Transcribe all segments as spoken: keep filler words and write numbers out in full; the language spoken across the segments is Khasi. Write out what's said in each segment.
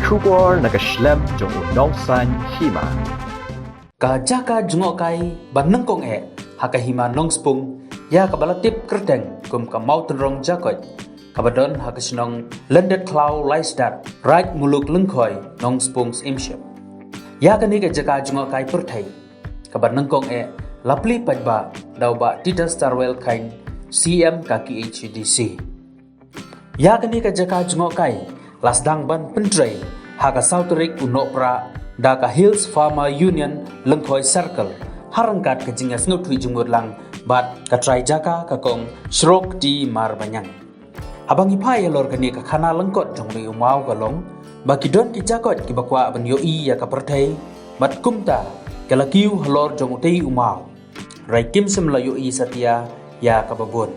Khubor na ka shlem jong u nongsan hima. Ka jaka jngohkai ba nyngkong eh ha ka hima Nongspung, ïa kaba la tip kyrteng kum ka Mawtynrong Jakoit, kaba don ha ka shnong Lyndet Khlaw Laisdat, Raid Muluk Lyngkhoi, Nongspung Syiemship. Ïa kane ka jaka jngohkai pyrthei kaba nyngkong eh la plie paidbah da u Bah Titus Tarwel Chyne, C M ka K H A D C. Ïa kane ka jaka jngohkai la sdang ban pyntrei ha ka saw tarik u Nohprah da ka Hills Farmer Union Lyngkhoi Circle, ha ryngkat ka jingïasngewthuh jingmut lang bad ka trai jaka ka Kong Srokkti Marbaniang. Haba ngi phai halor kane ka khana lyngkot jong utei u maw ka long ba ki don ki jakoit kiba kwah ban ïohi ïa ka pyrthei, bad kumta ki la kiew halor jong utei u maw. Hynrei kim shym la ïohi satia ïa kaba bun.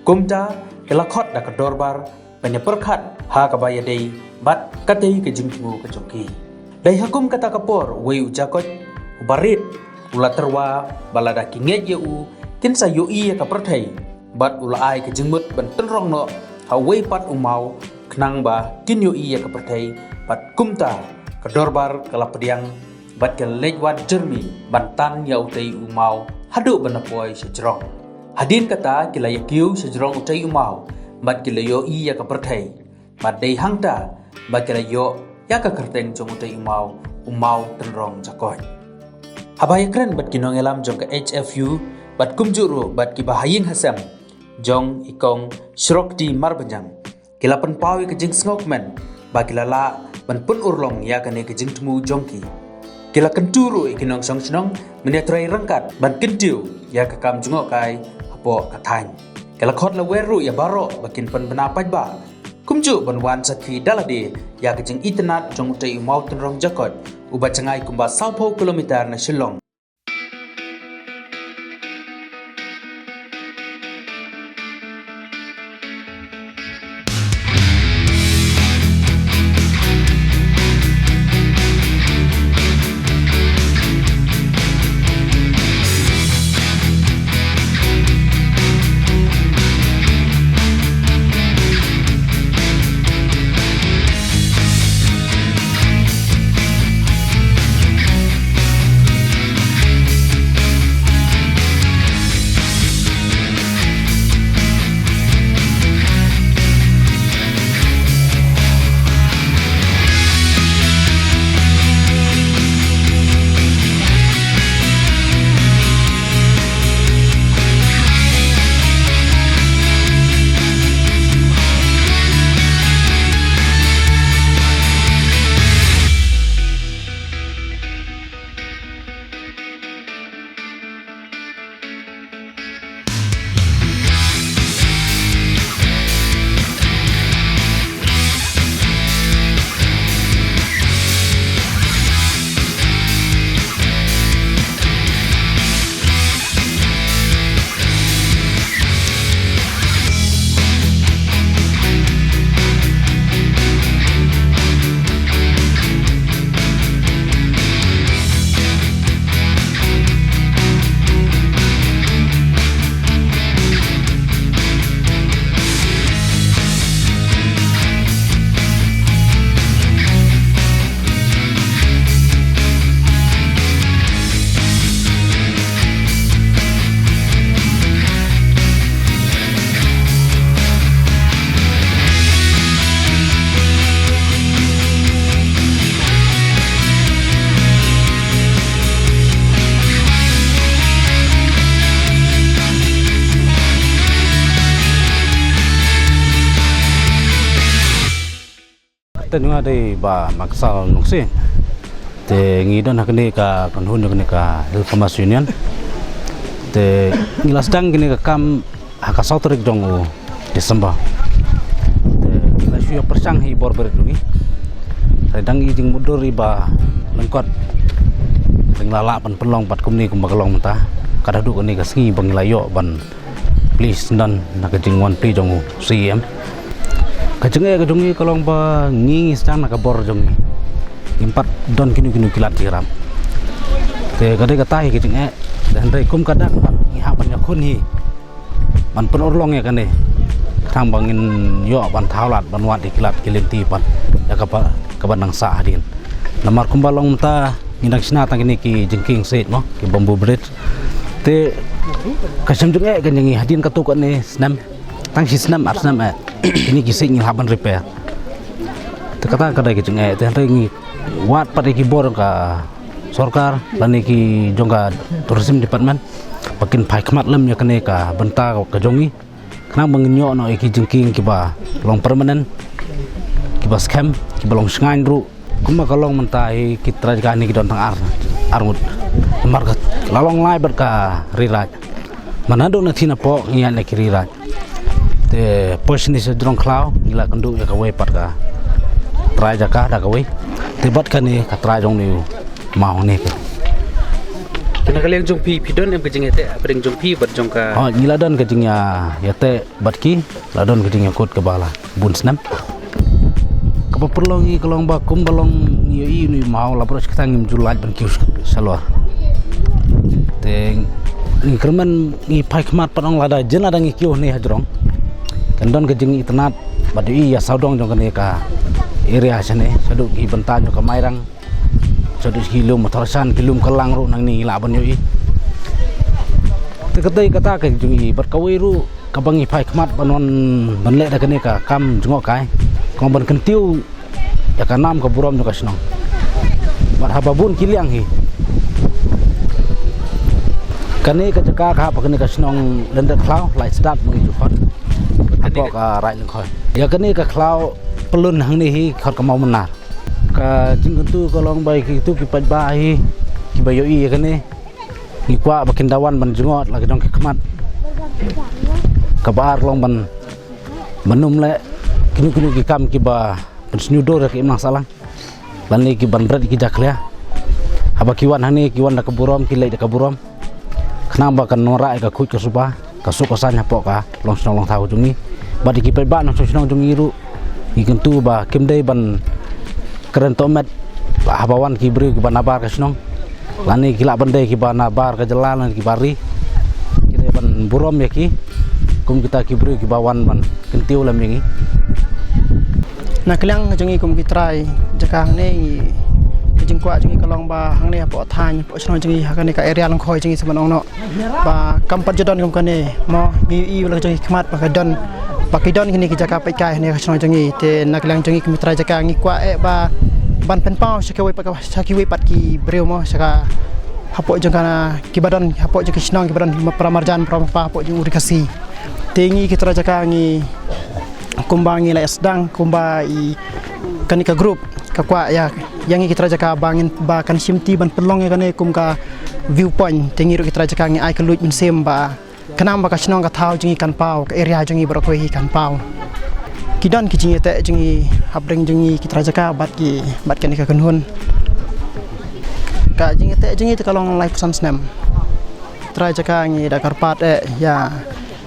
Kumta ki la khot da ka dorbar ban ïa pyrkhat ha kaba ïadei bad katei ka jingthmu ka jong ki. Dei ha kum kata ka por uwei u jakoit uba rit u la tyrwa ba lada ki ngeit ïa u kin sa ïohi ïa ka pyrthei, bad u la ai ka jingmut ban tynrong noh ha uwei pat u maw khnang ba kin ïohi ïa ka pyrthei, bad kumta ka dorbar ka la pdiang bad ki la leit wad jyrmi ban tan ïa utei u maw haduh ban da poi sha jrong. Hadien kata ki la ïa kiew sha jrong utei u maw bad ki la ïohi ïa ka pyrthei, bad dei hangta ba ki la ïoh ïa ka kyrteng jong utei u maw, u Mawtynrong Jakoit. Haba ïakren bad ki nongïalam jong ka H F U bad kumjuh ruh bad kiba ha ïing ha sem jong i Kong Srokkti Marbaniang, ki la pynpaw ïa ka jingsngewkmen ba ki la lah ban pynurlong ïa kane ka jingthmu jong ki. Ki la kyntu ruh ïa ki nongshong shnong ban ïatrei ryngkat ban kyntiew ïa ka kam jngohkai hapoh ka thaiñ. Ki la khot lawyer ruh ïa baroh ba kin pynbna paidbah kumjuh ban wan sakhi da lade ïa ka jingitynnad jong utei u Mawtynrong Jakoit uba jngai kumba sawphew kilometer na Shillong. Te nga dei Bah Maksal Nongsiej. Te ngi don ha kane ka kynhun jong kane ka Hill Farmers Union. Te ngi la sdang kane ka kam ha ka saw tarik jong u December. Te ngi la shu ïa pyrshang hi bor barit jong ngi. Te dang i jingmutdur iba lyngkot. Te ngi la lah ban pynlong pat kumne kumba ka long mynta. Kat haduh kane ka sngi ba ngi la ïoh ban plie syndon na ka jingwan plie jong u C E M. Ka jingeh ka jong ngi ka long ba ngi ngi sdang na ka bor jong ngi. Ngim pat don kino kino ki lad ki ram. Te ka dei kata hi ka jingeh. Te hynrei kum ka dak pat ngi hap ban ïakhun hi ban pynurlong ïa kane. Khnang ba ngin ïoh ban thaw lad ban wad ïa ki lad ki lynti pat ïa kaba, kaba nang sah hadien. Namar kumba long mynta ngi dang shna tang kine ki jingkieng siej mo, ki bamboo bridge. Te ka shem jingeh ka jong ngi hadien katto katne snem. Tang shi snem ar snem eh. Kine ki siej ngi hap ban repair. Te kata ka dei ka jingeh te hynrei ngi wad pat ïa ki bor ka sorkar lane ki jong ka tourism department ba kin phai khmat lem ïa kane ka bynta ka jong ngi. Khnang ba ngin ïoh noh ïa ki jingkieng kiba long permanent, kiba skhem, kiba long shngaiñ ruh. Kumba ka long mynta hi ki trai jaka hangne ki don tang ar, ar ngut. Namar ka la long lai bad ka Ri Raid. Mynta naduh na thina poh ngi ïaid na ki Ri Raid. Te poi shane sha jrong khlaw ngi la kynduh ïa kawei pat ka trai jaka da kawei. Te bad kane ka trai jong une u maw ne ka. Te na ka liang jong phi, phi don em ka jingïateh hapdeng jong phi bad jong ka? Oh, ngi la don ka jingïa, ïateh bad ki, la don ka jingïakut kaba la bun snem. Kaba pynlong ngi ka long ba kumba long ngi ïohi une u maw la baroh shi katta ngim ju lait ban kiew shalor. Te ngi kyrmen ngi phai khmat pat ong lada jin lada ngi kiew hangne hajrong. Kan don ka jingitynnad bad ïohi ïa sawdong jong kane ka area shane, shaduh ki bynta jong ka Mairang. Shaduh ki lum Tharshan, ki lum Kallang ruh nangne ngi lah ban ïohi. Te kata kata ka jong ngi bad kawei ruh kaba ngi phai khmat ban wan ban leh da kane ka kam jngohkai. Ka long ban kyntiew ïa ka nam ka burom jong ka shnong. Bad haba bun ki liang hi. Kane ka jaka ka hap kane ka shnong Lyndet Khlaw, Laitsdat ma ngi ju khot. Hapoh ka Raid Lyngkhoi. Ïa kane ka khlaw pyllun hangne hi khot ka Mawmynnar. Ka jingkyntu ka long ba kito ki paidbah hi kiba ïohi ïa kane. Ngi kwah ba kin da wan ban jngoh la ka jong ki khmat. Kaba ar long ban, ban ym leh kino kino ki kam kiba pynsngew dur ïa ka imlang sahlang. Lane ki ban bret ïa ki jakhlia. Haba ki wan hangne ki wan da ka burom, ki leit da ka burom. Khnang ba kan wanrah ïa ka khuid ka suba, ka suk ka saiñ hapoh ka long shnong long thaw jong ngi. Bad ïa ki paidbah nongshong shnong jong ngi ruh ngi kyntu ba kim dei ban kren tohmet haba wan ki briew kiba nabar ka shnong. Lane ki lah ban dei kiba nabar ka jylla lane kiba ri. Ki dei ban burom ïa ki kum kita ki briew kiba wan ban kyntiew lem ïa ngi. Na ka liang jong ngi kum ki trai jaka hangne ngi, ka jingkwah jong ngi ka long ba hangne hapoh thaiñ, hapoh shnong jong ngi, ha kane ka area Lyngkhoi jong ngi sa ban ong noh. Ba kam pat ju don kum kane mo, ngi ïohi la ka jong ki khmat ba ka don, ba ki don kine ki jaka peitkai hangne ha ka shnong jong ngi. Te na ka liang jong ngi kum ki trai jaka ngi kwah eh ba ban pynpaw sha kiwei pat, sha kiwei pat ki briew mo, sha ka hapoh jong ka kiba don hapoh jong ki shnong kiba don para marjan para mapa hapoh jong u Ri Khasi. Te ngi ki trai jaka ngi kumba ngi la ïa sdang kumba i kane ka group ka kwah ïa, ïa ngi ki trai jaka ba ngin, ba kan shimti ban pynlong ïa kane kum ka view point. Te ngi ruh ki trai jaka ngi ai ka luid mynsiem ba khnang ba ka shnong ka thaw jong ngi kan paw, ka area jong ngi baroh kawei hi kan paw. Ki don ki jingïateh jong ngi hapdeng jong ngi ki trai jaka bad ki, bad kane ka kynhun. Ka jingïateh jong ngi te ka long laiphew san snem. Trai jaka ngi da kyrpad eh ïa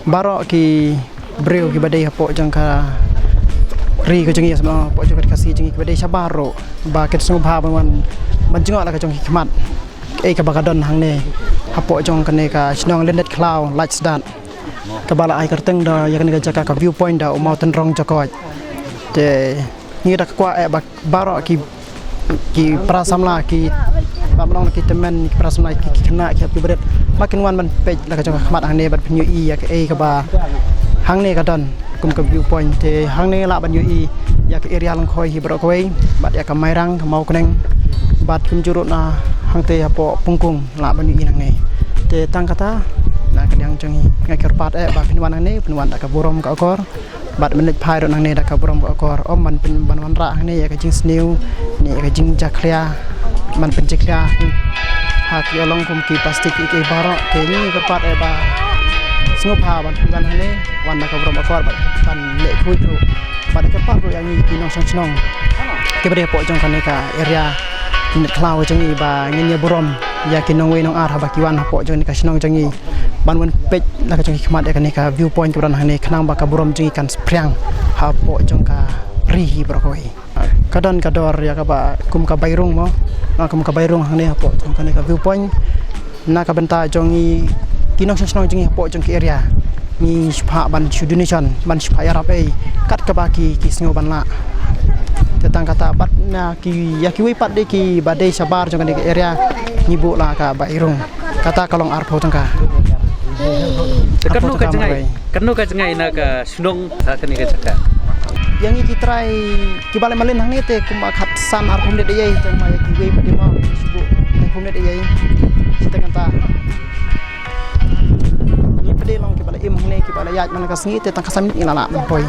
baroh ki briew kiba dei hapoh jong ka ri ka jong ngi, hapoh jong ka Khasi jong ngi kiba dei shabar ruh ba kin sngewbha ban wan ban jngoh la ka jong ki khmat. Kaei kaba ka don hangne hapoh jong kane ka shnong Lyndet Khlaw Laitsdat. Kaba la ai kyrteng da ïa kane ka jaka ka view point da u Mawtynrong Jakoit. Te ngi da ka kwah eh ba baroh ki, ki para samla, ki, ba mynno ki tymmen, ki para samla, ki, ki khynnah, ki hep ki barit ba kin wan ban peit la ka jong ka khmat hangne bad pynïohi ïa kaei kaba hangne ka don kum ka view point. Te hangne lah ban ïohi ïa ka area Lyngkhoi hi baroh kawei bad ïa ka Mairang, ka Mawkneng bad kumjuh ruh na hangtei hapoh Pungkung lah ban ïohi nangne. Te tang kata na ka liang jong ngi nga kyrpad eh ba phin wan nangne phin wan da ka burom ka akor. Bad mynta phai ruh nangne da ka burom ka akor, ym ban pyn, ban wanrah hangne ïa ka jingsniew ne ïa ka jingjakhlia, ban pynjakhlia ha ki along kum ki plastik ki, ki baroh. Te ngi kyrpad eh ba sngewbha ban pynwan hangne, wan da ka burom ka akor bad ban leh khuid ruh. Bad kyrpad ruh ïa ngi ki nongshong shnong kiba dei hapoh jong kane ka area Lyndet Khlaw jong ngi ba ngin ïa burom ïa ki nongwei nongar haba ki wan hapoh jong kane ka shnong jong ngi ban wan peit la ka jong ki khmat ïa kane ka view point kaba don hangne khnang ba ka burom jong ngi kan spriang hapoh jong ka ri hi baroh kawei. Ka don ka dor ïa kaba kum ka bai rung mo, kum ka bai rung hangne hapoh jong kane ka view point. Na ka bynta jong ngi ki nongshong shnong jong ngi hapoh jong ki area Ngi shipha ban shu donation, ban shipha ïarap ei kat kaba ki ki sngew ban lah. Te tang kata bad na ki ïa kiwei pat de kiba dei shabar jong kane ka area ngi buh la kaba irung. Kata ka long arphew tyngka. Te katno ka jngai, katno ka jngai na ka shnong ha kane ka jaka? Ïa ngi ki trai kiba la malen hangne te kumba khatsan arphew minit de ei, te ma ïa kiwei pat de ma shu buh laiphew minit de ei. Te kata ngi pat de long kiba la im hangne kiba la ïaid man ka sngi te tang khatsan minit ngi la lah ban poi.